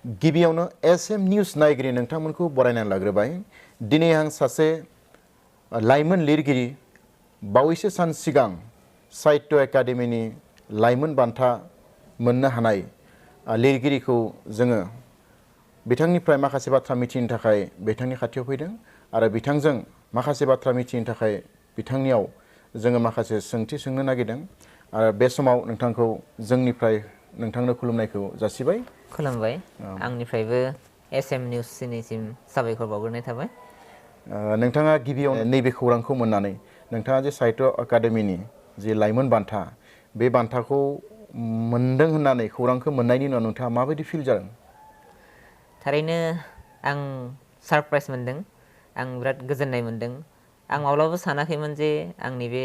गिबियावनो SM news नायगिरि नोंथांमोनखौ बरायनानै लाग्रोबाय। दिनै आं सासे लाइमोन लिरगिरि बावैसो सान सिगां साहित्य एकाडेमिनि लाइमोन बान्था मोननो हानाय लिरगिरिखौ जोङो बिथांनिफ्राय माखासे बाथ्रा मिथिनो थाखाय बिथांनि खाथियाव फैदों आरो बिथांजों माखासे बाथ्रा मिथिनो थाखाय बिथांनियाव जोङो माखासे सोंथि सोंनो नागिरदों आरो बे समाव नोंथांखौ जोंनिफ्राय नोंथांनो खुलुमनायखौ जासिबाय। खुलुमबाय आंनिफ्रायबो एसएम निउस चेनेलसिम साबायखर बावग्रोनाय थाबाय। नोंथाङा गिबियाव नैबे खौरांखौ मोननानै नोंथाङा जे साहित्य एकाडेमिनि जि लाइमोन बान्था बे बान्थाखौ मोनदों होननानै खौरांखौ मोननायनि उनाव नोंथाङा माबायदि फिल जादों? थारैनो आं सारप्राइज मोनदों, आं बिराद गोजोननाय मोनदों। आं माब्लाबाबो सानाखैमोन जे आंनि बे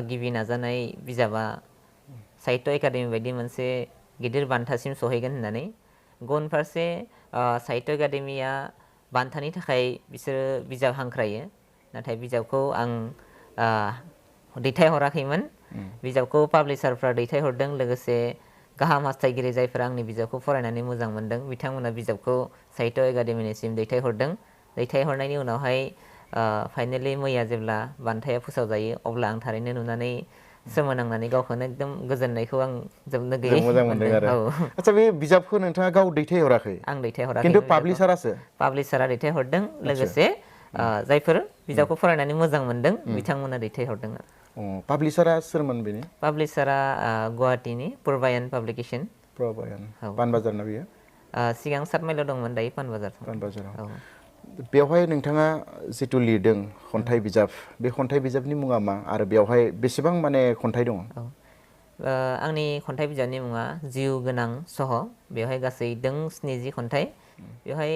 गिबि नाजानाय बिजाबा साहित्य एकाडेमि बायदि मोनसे गिदिर बान्थासिम सहैगोन होननानै। गुबुन फारसे साहित्य एकाडेमिया बान्थानि थाखाय बिसोरो बिजाब हांख्रायो, नाथाय बिजाबखौ आं दैथायहराखैमोन। बिजाबखौ पाब्लिसारफ्रा दैथायहरदों, लोगोसे गाहाम हास्थायगिरि जायफोरा आंनि बिजाबखौ फरायनानै मोजां मोनदों बिथांमोना बिजाबखौ साहित्य एकाडेमिनिसिम दैथायहरदों। दैथायहरनायनि उनावहाय फाइनेलि मैया जेब्ला बान्थाया फोसावजायो अब्ला आं थारैनो नुनानै सोमोनांनानै गावखौनो एकदम गोजोननायखौ आं जोबनो जों गैयै मोजां मोनदों मोनदों। आरो औ आচ্ছা बे बिजाबखौ नोंथाङा गाव दैथायहराखै? आं दैथायहराखैमोन खिन्थु बिजाबखौ। पाब्लिसारासो? पाब्लिसारा दैथायहरदों, आচ্ছা लोगोसे जायफोर बिजाबखौ फरायनानै मोजां मोनदों बिथांमोना दैथायहरदों। पाब्लिसारा सोरमोन बेनि? पाब्लिसारा गुवाहाटीनि पुरबायन पाब्लिकेसन। प्रबायन पानबाजार ना बियो? सिगां 7 माइलाव दंमोन, दायो पानबाजार। पानबाजाराव। बेवहाय नोंथाङा जिथु लिरदों खन्थाइ बिजाब, बे खन्थाइ बिजाबनि मुङा मा आरो बेवहाय बेसेबां माने खन्थाइ दङ? आंनि खन्थाइ बिजाबनि मुङा जिउ गोनां सह। बेवहाय गासै दों 70 खन्थाइ। बेवहाय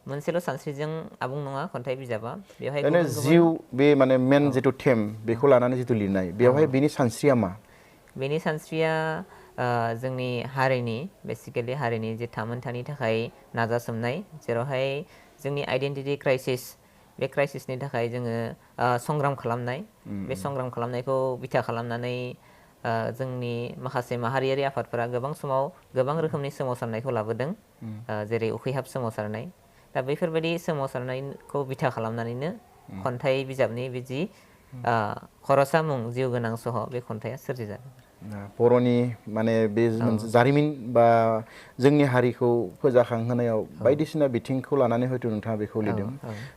मोनसेल' सानस्रिजों आबुं नङा खन्थाइ बिजाबा। बेवहाय ओरैनो गुबुन गुबुन जिउ बे माने मेन जिथु थेम बेखौ लानानै जिथु लिरनाय, बेवहाय बेनि सानस्रिया मा? बेनि सानस्रिया जोंनि हारिनि, बेसिकेलि हारिनि जे थामोनथानि थाखाय नाजासोमनाय, जेरावहाय जोंनि आइडेन्टिटि क्राइसिस, बे क्राइसिसनि थाखाय जोङो संग्राम खालामनाय। बे संग्राम खालामनायखौ बिथा खालामनानै जोंनि माखासे माहारियारि आफादफोरा गोबां समाव गोबां रोखोमनि सोमावसारनायखौ लाबोदों, जेरै उखैहाब सोमावसारनाय। दा बैफोरबायदि सोमावसारनायखौ बिथा खालामनानैनो खन्थाइ बिजाबनि बे जि खर'सा मुं जिउ गोनां सह, बे खन्थाइया सोरजिजादों। बर'नि माने बे मोनसे जारिमिन बा जोंनि हारिखौ फोजाखांहोनायाव बायदिसिना बिथिंखौ लानानै हयथ' नोंथाङा बेखौ लिरदों।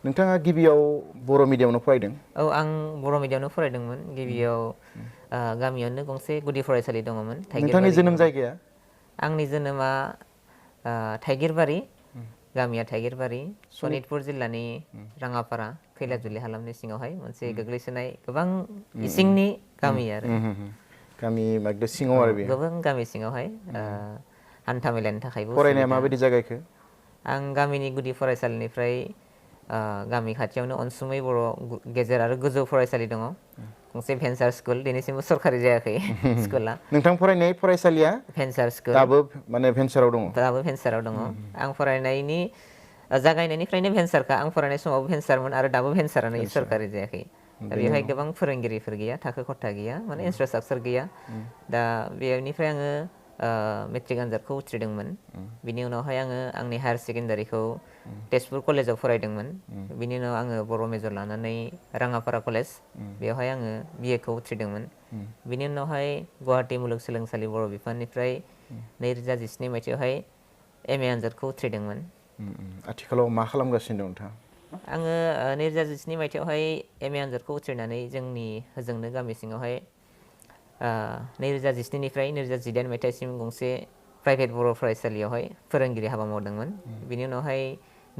नोंथाङा गिबियाव बर' मिडियामावनो फरायदों? औ, आं बर' मिडियामावनो फरायदोंमोन। गिबियाव गामियावनो गंसे गुदि फरायसालि दङमोन, नोंथांनि थाइगिरबारि जोनोम मुङाव। जायगाया? आंनि जोनोमा थाइगिरबारि, गामिया थाइगिरबारि, सनितपुर जिल्लानि राङापारा खैलाजुलि हालामनि सिङावहाय मोनसे गोग्लैसोनाय गोबां इसिंनि गामि आरो। गामि एकदम सिङाव आरो बेयो? गोबां गामि सिङावहाय, हान्था मेलानि थाखायबो फरायनाया उसुबिदा। माबायदि जागायखो? आं गामिनि गुदि फरायसालिनिफ्राय गामि खाथियावनो अनसुमै बर' गेजेर आरो गोजौ फरायसालि दङ, गंसे भेन्सार स्कुल, दिनैसिमबो सरखारि जायाखै स्कुला। नोंथां फरायनाय फरायसालिया भेन्सार स्कुल, दाबो माने भेन्साराव दङ? दाबो भेन्साराव दङ। आं फरायनायनि जागायनायनिफ्रायनो भेन्सारखा। आं फरायनाय समावबो भेन्सारमोन आरो दाबो भेन्सारानो, सरखारि जायाखै। दा बेनि बेवहाय उनाव गोबां फोरोंगिरिफोर गैया, थाखो खथा गैया, माने इनफ्रास्ट्राकचार गैया। दा बेनिफ्राय आङो मेट्रिक आनजादखौ उथ्रिदोंमोन। बिनि उनावहाय आङो आंनि हायार सेकेन्डारिखौ तेजपुर कलेजाव फरायदोंमोन। बिनि उनाव आङो बर' मेजर लानानै राङापारा कलेज, बेवहाय आङो BA खौ उथ्रिदोंमोन। बिनि उनावहाय गुवाहाटी मुलुगसोलोंसालि बर' बिफाननिफ्राय 2017 मायथाइयावहाय MA आनजादखौ उथ्रिदोंमोन। आथिखालाव मा खालामगासिनो दं नोंथाङा? आङो 2017 मायथाइयावहाय MA आनजादखौ उथ्रिनानै जोंनि होजोंनो गामि सिङावहाय 2017 निफ्राय 2018 मायथाइसिम गंसे प्राइभेट बर' फरायसालियावहाय फोरोंगिरि हाबा मावदोंमोन। बिनि उनावहाय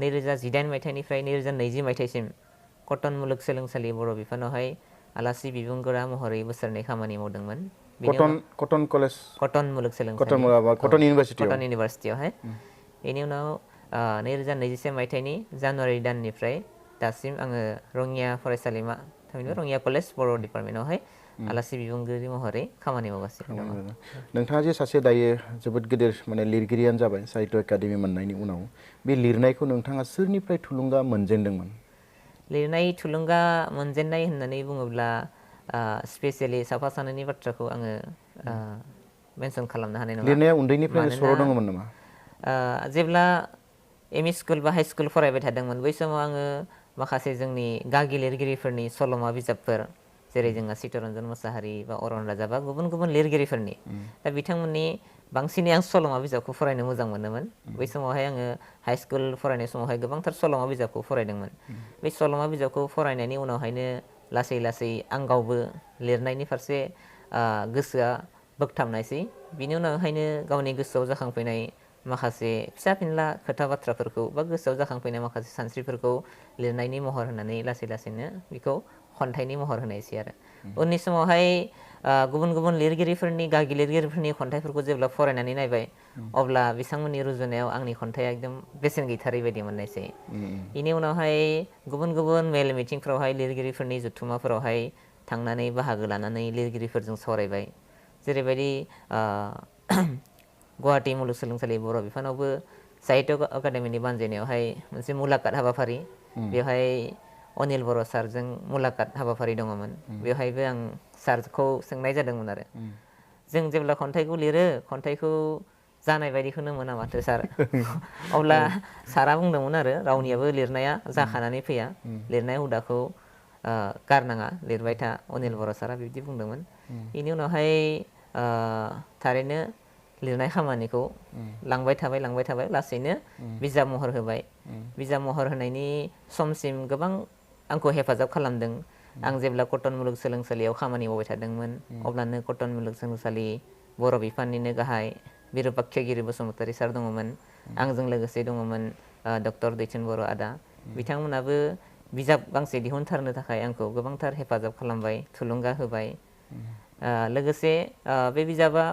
2018 मायथाइनिफ्राय 2020 मायथाइसिम कटन मुलुगसोलोंसालि बर' बिफानावहाय आलासि बिबुंगोरा महरै बोसोरनै खामानि मावदोंमोन। बिनि उनाव कटन कलेज, कटन मुलुगसोलोंसालि, कटन इउनिभारसिटियाव? कटन इउनिभारसिटियावहाय। बेनि उनाव 2021 मायथाइनि जानुवारि दाननिफ्राय दासिम आङो रङिया फरायसालिमा, थामहिनबा रङिया कलेज बर' डिपार्टमेन्टआवहाय आलासि बिबुंगिरि महरै खामानि मावगासिनो दङ। नोंथाङा जे सासे दायो जोबोद गिदिर माने लिरगिरियानो जाबाय साहित्य एकाडेमि मोननायनि उनाव, बे लिरनायखौ नोंथाङा सोरनिफ्राय थुलुंगा मोनजेनदोंमोन? लिरनाय थुलुंगा मोनजेननाय होननानै बुङोब्ला स्पेसियेलि साफा सानैनि बाथ्राखौ आङो मेनसन खालामनो हानाय नङा। लिरनाया उन्दैनिफ्रायनो मानोना सर' दङमोन नामा? जेब्ला एमइ स्कुल बा हाइ स्कुल फरायबाय थादोंमोन बै समाव आङो माखासे जोंनि गागि लिरगिरिफोरनि सल'मा बिजाबफोर जेरै जोंहा चित्तरन्जन मोसाहारि बा अरन राजा बा गुबुन गुबुन लिरगिरिफोरनि दा बिथांमोननि बांसिनै आं सल'मा बिजाबखौ फरायनो मोजां मोनोमोन बै समावहाय आङो हाइ स्कुल फरायनाय समावहाय गोबांथार सल'मा बिजाबखौ फरायदोंमोन बै सल'मा बिजाबखौ फरायनायनि उनावहायनो लासै लासै आं गावबो लिरनायनि फारसे गोसोआ बोगथाबनायसै बिनि उनावहायनो गावनि गोसोआव जाखांफैनाय माखासे फिसा फिनला खोथा बाथ्राफोरखौ बा गोसोआव जाखांफैनाय माखासे सानस्रिफोरखौ लिरनायनि महर होनानै लासै लासैनो बेखौ खन्थाइनि महर होनायसै आरो उननि समावहाय गुबुन गुबुन लिरगिरिफोरनि गागि लिरगिरिफोरनि खन्थाइफोरखौ जेब्ला फरायनानै नायबाय अब्ला बिथांमोननि रुजुनायाव आंनि खन्थाइया एकदम बेसेन गैथारै बायदि मोननायसै बेनि उनावहाय गुबुन गुबुन मेल मिटिंफ्रावहाय लिरगिरिफोरनि जथुम्माफोरावहाय थांनानै बाहागो लानानै लिरगिरिफोरजों सावरायबाय जेरैबायदि गुवाहाटि मुलुगसोलोंसालि बर' बिफानावबो साहित्य एकाडेमिनि बानजायनायावहाय मोनसे मुलाकात हाबाफारि बेवहाय अनिल बर' सारजों मुलाकात हाबाफारि दङमोन बेवहायबो आं सारखौ सोंनाय जादोंमोन आरो जों जेब्ला खन्थाइखौ लिरो खन्थाइखौ जानाय बायदिखौनो मोना माथो सार अब्ला सारा बुंदोंमोन आरो रावनियाबो लिरनाया जाखानानै फैया लिरनाय हुदाखौ गारनाङा लिरबाय था अनिल बर' सारा बिदि बुंदोंमोन बेनि उनावहाय थारैनो लिरनाय खामानिखौ लांबाय थाबाय लासैनो बिजाब महर होबाय बिजाब महर होनायनि समसिम गोबां आंखौ हेफाजाब खालामदों आं जेब्ला कटन मुलुगसोलोंसालियाव खामानि मावबाय थादोंमोन अब्लानो कटन मुलुगसोलोंसालि बर' बिफाननिनो गाहाय बिरुपाक्षगिरि बसुमतारी सार दङमोन आंजों लोगोसे दङमोन डक्टर दैथुन बर' आदा बिथांमोनाबो बिजाब गांसे दिहुनथारनो थाखाय आंखौ गोबांथार हेफाजाब खालामबाय थुलुंगा होबाय लोगोसे बे बिजाबा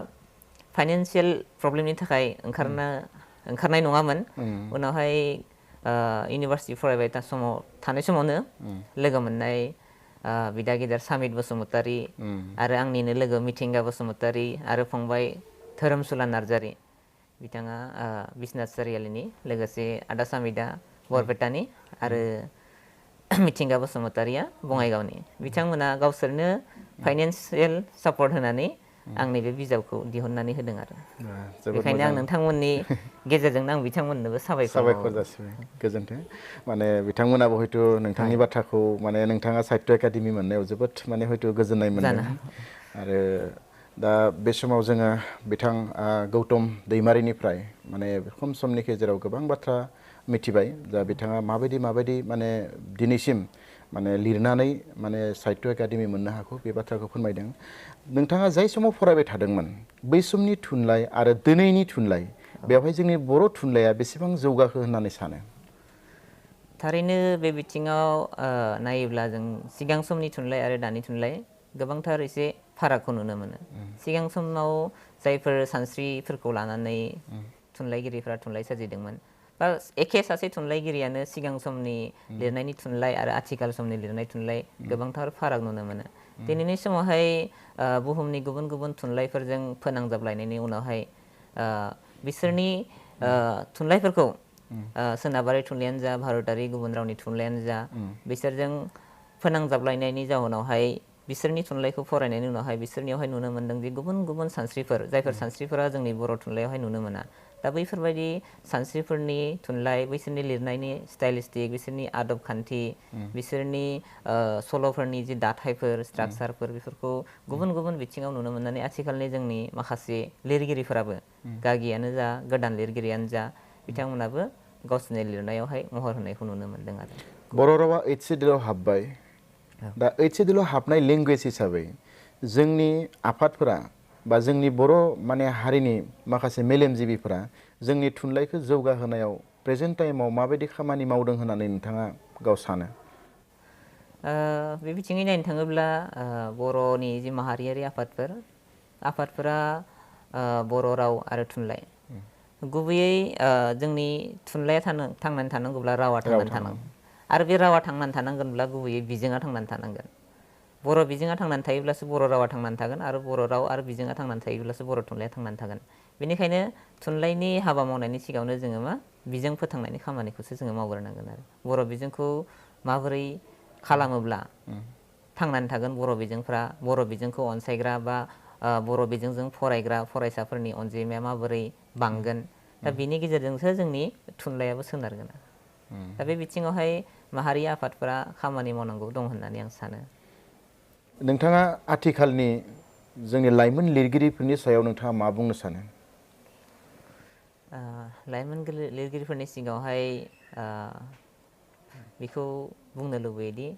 फाइनान्सियेल प्रब्लेमनि थाखाय ओंखारनाय नङामोन उनावहाय इउनिभार्सिटि फरायबाय थानाय समावनो लोगो मोननाय बिदा गेदेर सामित बसुमतारी आरो आंनिनो लोगो मिथिंगा बसुमतारी आरो फंबाय धोरोमसुला नार्जारी बिथाङा बिश्वनाथ सारियालिनि लोगोसे आदा सामिदा बरपेटानि आरो मिथिंगा बसुमतारीया बङाइगावनि बिथांमोना गावसोरनो फाइनान्सियेल सापर्ट होनानै आंनि बे बिजाबखौ दिहुननानै होदों आरो बेखायनो आं नोंथांमोननि गेजेरजोंनो आं बिथांमोननोबो साबायखर जासिबाय गोजोन्थों माने बिथांमोनाबो हयथ' नोंथांनि बाथ्राखौ माने नोंथाङा साहित्य एकाडेमि मोननायाव जोबोद माने हयथ' गोजोननाय मोनदों आरो दा बे समाव जोङो बिथां गौतम दैमारिनिफ्राय माने खम समनि गेजेराव गोबां बाथ्रा मिथिबाय दा बिथाङा माबायदि माने दिनैसिम माने लिरनानै माने साहित्य एकाडेमि मोननो हागौ बे बाथ्राखौ फोरमायदों नोंथाङा जाय समाव फरायबाय थादोंमोन बै समनि थुनलाइ आरो दिनैनि थुनलाइ बेवहाय जोंनि बर' थुनलाइया बेसेबां जौगाखो होननानै सानो थारैनो बे बिथिङाव नायोब्ला जों सिगां समनि थुनलाइ आरो दानि थुनलाइ गोबांथार एसे फारागखौ नुनो मोनो सिगां समाव जायफोर सानस्रिफोरखौ लानानै थुनलाइगिरिफ्रा थुनलाइ सोरजिदोंमोन बा एखे सासे थुनलाइगिरियानो सिगां समनि लिरनायनि थुनलाइ आरो आथिखाल समनि लिरनाय थुनलाइ गोबांथार फाराग नुनो मोनो दिनैनि समावहाय बुहुमनि गुबुन गुबुन थुनलाइफोरजों फोनांजाबलायनायनि उनावहाय बिसोरनि थुनलाइफोरखौ सोनाबारि थुनलाइयानो जा भारतारि गुबुन रावनि थुनलाइयानो जा बिसोरजों फोनांजाबलायनायनि जाहोनावहाय बिसोरनि थुनलाइखौ फरायनायनि उनावहाय बिसोरनियावहाय नुनो मोन्दों जे गुबुन गुबुन सानस्रिफोर जायफोर सानस्रिफोरा जोंनि बर' थुनलाइयावहाय नुनो मोना दा बैफोरबायदि सानस्रिफोरनि थुनलाइ बैसोरनि लिरनायनि स्टाइलिस्टिक बिसोरनि आदब खान्थि बिसोरनि सल'फोरनि जि दाथायफोर स्ट्राकचारफोर बेफोरखौ गुबुन गुबुन बिथिङाव नुनो मोननानै आथिखालनि जोंनि माखासे लिरगिरिफोराबो गागियानो जा गोदान लिरगिरियानो जा बिथांमोनाबो गावसोरनि लिरनायावहाय महर होनायखौ नुनो मोन्दों आरो बर' रावा 8th सिडिउलाव हाबबाय दा 8th सिडिउलाव हाबनाय लेंगुवेज हिसाबै जोंनि आफादफोरा बा जोंनि बर' माने हारिनि माखासे मेलेमजिबिफोरा जोंनि थुनलाइखौ जौगाहोनायाव प्रेजेन्ट टाइमाव माबायदि खामानि मावदों होननानै नोंथाङा गाव सानो बे बिथिङै नायनो थाङोब्ला बर'नि जि माहारियारि आफादफोरा बर' राव आरो थुनलाइ गुबैयै जोंनि थुनलाइया थांनानै थानांगौब्ला रावा थांनानै थानांगौ आरो बे रावा थांनानै थानांगोनब्ला गुबैयै बिजोङा थांनानै थानांगोन बर' बिजोङा थांनानै थायोब्लासो बर' रावा थांनानै थागोन आरो बर' राव आरो बिजोङा थांनानै थायोब्लासो बर' थुनलाइया थांनानै थागोन बेनिखायनो थुनलाइनि हाबा मावनायनि सिगाङावनो जोङो बिजों फोथांनायनि खामानिखौसो जोङो मावग्रोनांगोन आरो बर' बिजोंखौ माबोरै खालामोब्ला थांनानै थागोन बर' बिजोंफ्रा बर' बिजोंखौ अनसायग्रा बा बर' बिजोंजों फरायग्रा फरायसाफोरनि अनजिमाया माबोरै बांगोन दा बिनि गेजेरजोंसो जोंनि थुनलाइयाबो सोनारगोन। दा बे बिथिङावहाय माहारि आफादफोरा खामानि मावनांगौ दं होननानै आं सानो। नोंथाङा आथिखालनि जोंनि लाइमोन लिरगिरिफोरनि सायाव नोंथाङा मा बुंनो सानो? लाइमोन लिरगिरिफोरनि सिगाङावहाय बेखौ बुंनो लुबैयोदि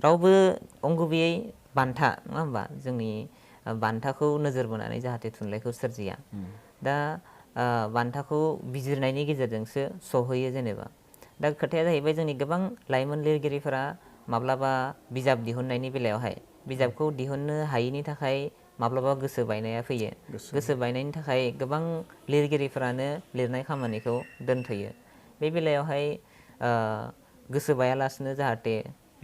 रावबो अंगुबैयै बान्था नङा होमबा जोंनि बान्थाखौ नोजोर बोनानै जाहाथे थुनलाइखौ सोरजिया। दा बान्थाखौ बिजिरनायनि गेजेरजोंसो सहैयो जेनेबा। दा खोथाया जाहैबाय जोंनि गोबां लाइमोन लिरगिरिफोरा माब्लाबा बिजाब दिहुननायनि बेलायावहाय बिजाबखौ दिहुननो हायैनि थाखाय माब्लाबा गोसो बायनाया फैयो। गोसो बायनायनि थाखाय गोबां लिरगिरिफोरानो लिरनाय खामानिखौ दोनथ'यो। बे बेलायावहाय गोसो बायालासिनो जाहाथे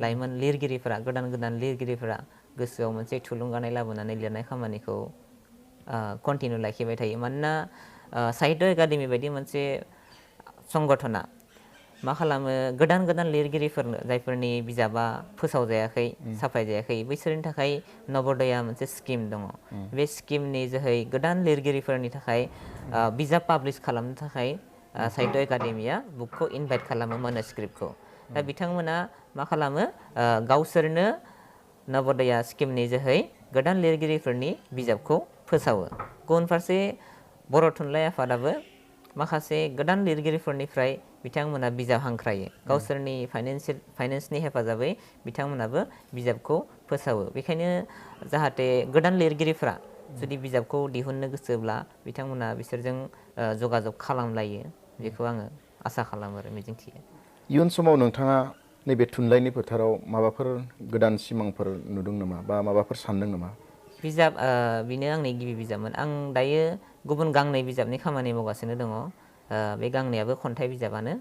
लाइमोन लिरगिरिफोरा गोदान गोदान लिरगिरिफोरा गोसोआव मोनसे थुलुंगानाय लाबोनानै लिरनाय खामानिखौ कन्टिनिउ लाखिबाय थायो। मानोना साहित्य एकाडेमि बायदि मोनसे संगठना मा खालामो गोदान गोदान लिरगिरिफोरनो जायफोरनि बिजाबा फोसावजायाखै साफायजायाखै बैसोरनि थाखाय नवोदया मोनसे स्किम दङ। बे स्किमनि जोहै गोदान लिरगिरिफोरनि थाखाय बिजाब पाब्लिश खालामनो थाखाय साहित्य एकाडेमिया बुकखौ इनभाइट खालामो मेनुस्क्रिप्टखौ। दा बिथांमोना मा खालामो गावसोरनो नवोदया स्किमनि जोहै गोदान लिरगिरिफोरनि बिजाबखौ फोसावो। गुबुन फारसे बर' थुनलाइ आफादाबो माखासे गोदान लिरगिरिफोरनिफ्राय बिथांमोना बिजाब हांख्रायो। गावसोरनि फाइनेन्सनि हेफाजाबै बिथांमोनाबो बिजाबखौ फोसावो। बेखायनो जाहाथे गोदान लिरगिरिफ्रा जुदि बिजाबखौ दिहुननो गोसोब्ला बिथांमोना बिसोरजों जगाजग खालामलायो। बेखौ आङो आसा खालामो आरो मिजिंथियो। इयुन समाव नोंथाङा नैबे थुनलाइनि फोथाराव माबाफोर गोदान सिमांफोर नुदों नामा बा माबाफोर सानदों नामा? बिजाब बेनो आंनि गिबि बिजाबमोन। आं दायो गुबुन गांनै बिजाबनि खामानि मावगासिनो दङ। बे गांनैयाबो खन्थाइ बिजाबानो।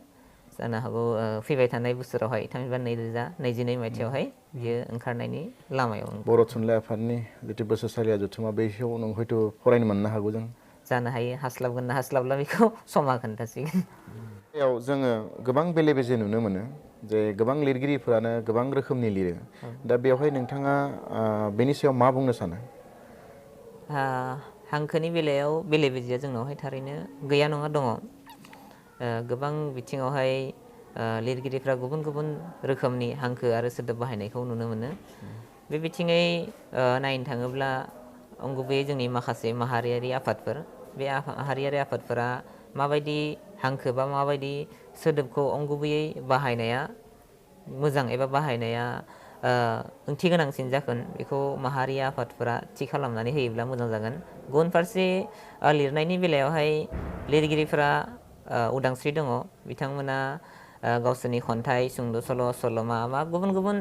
जानो हागौ फैबाय थानाय बोसोरावहाय थामहिनबा 2022 मायथाइयावहाय बियो ओंखारनायनि लामायाव। बर' थुनलाइ आफादनि जिथु बोसोरसालिया जथुमा बैयाव नों हयथ' फरायनो मोननो हागौ जों। जानो हायो हास्लाबगोन ना हास्लाबला बेखौ समा खोन्थासिगोन। बेयाव जोङो गोबां बेले बेजे नुनो मोनो जे गोबां लिरगिरिफोरानो गोबां रोखोमनि लिरो। दा बेवहाय नोंथाङा बेनि सायाव मा बुंनो सानो? हांखोनि बेलायाव बेले बेजेया जोंनावहाय थारैनो गैया नङा दङ। गोबां बिथिङावहाय लिरगिरिफ्रा गुबुन गुबुन रोखोमनि हांखो आरो सोदोब बाहायनायखौ नुनो मोनो। बे बिथिङै नायनो थाङोब्ला अंगुबैयै जोंनि माखासे माहारियारि आफादफोर बे माहारियारि आफादफोरा माबायदि हांखो बा माबायदि सोदोबखौ अंगुबैयै बाहायनाया मोजां एबा बाहायनाया ओंथि गोनांसिन जागोन बेखौ माहारि आफादफोरा थि खालामनानै होयोब्ला मोजां जागोन। गुबुन फारसे लिरनायनि बेलायावहाय लिरगिरिफोरा उदांस्रि दङ। बिथांमोना गावसोरनि खन्थाइ सुंद' सल' सल'मा बा गुबुन गुबुन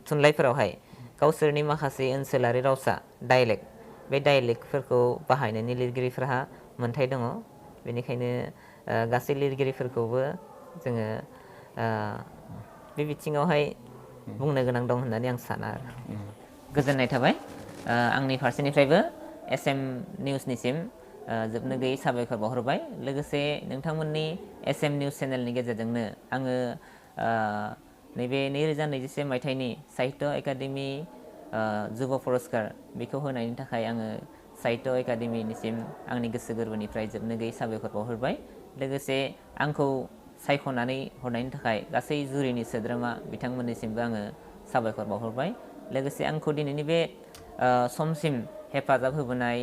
थुनलाइफोरावहाय गावसोरनि माखासे ओनसोलारि रावसा डाइलेक्ट बे डाइलेक्टफोरखौ बाहायनायनि लिरगिरिफोरहा मोन्थाय दङ। बेनिखायनो गासै लिरगिरिफोरखौबो जोङो बे बिथिङावहाय बुंनो गोनां दं होननानै आं साना आरो। गोजोननाय थाबाय आंनि फारसेनिफ्रायबो SM निउसनिसिम जोबनो गैयै साबायखर बावहरबाय। लोगोसे नोंथांमोननि SM निउस चेनेलनि गेजेरजोंनो आङो नैबे 2021 मायथाइनि साहित्य एकाडेमि जुब पुरस्कार बेखौ होनायनि थाखाय आङो साहित्य एकाडेमिनिसिम आंनि गोसो गोरबोनिफ्राय जोबनो गैयै साबायखर बावहरबाय। लोगोसे आंखौ सायख'नानै हरनायनि थाखाय गासै जुरिनि सोद्रोमा बिथांमोननिसिमबो आङो साबायखर बावहरबाय। लोगोसे आंखौ दिनैनि बे समसिम हेफाजाब होबोनाय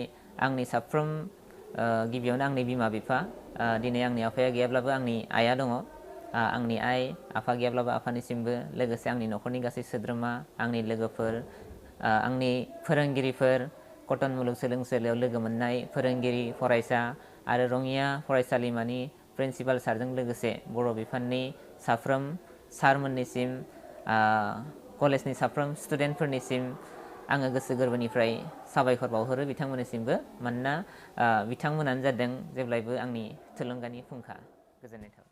आंनि साफ्रोम गिबियावनो आंनि बिमा बिफा, दिनै आंनि आफाया गैयाब्लाबो आंनि आइया दङ। आंनि आइ आफा गैयाब्लाबो आफानिसिमबो, लोगोसे आंनि न'खरनि गासै सोद्रोमा, आंनि लोगोफोर, आंनि फोरोंगिरिफोर, कटन मुलुगसोलोंसालियाव लोगो मोननाय फोरोंगिरि फरायसा आरो रङिया फरायसालिमानि प्रिन्सिपाल सारजों लोगोसे बर' बिफाननि साफ्रोम सारमोननिसिम, कलेजनि साफ्रोम स्टुडेन्टफोरनिसिम आङो गोसो गोरबोनिफ्राय साबायखर बावहरो बिथांमोननिसिमबो। मानोना बिथांमोनानो जादों जेब्लायबो आंनि थुलुंगानि फुंखा। गोजोननाय थाबाय।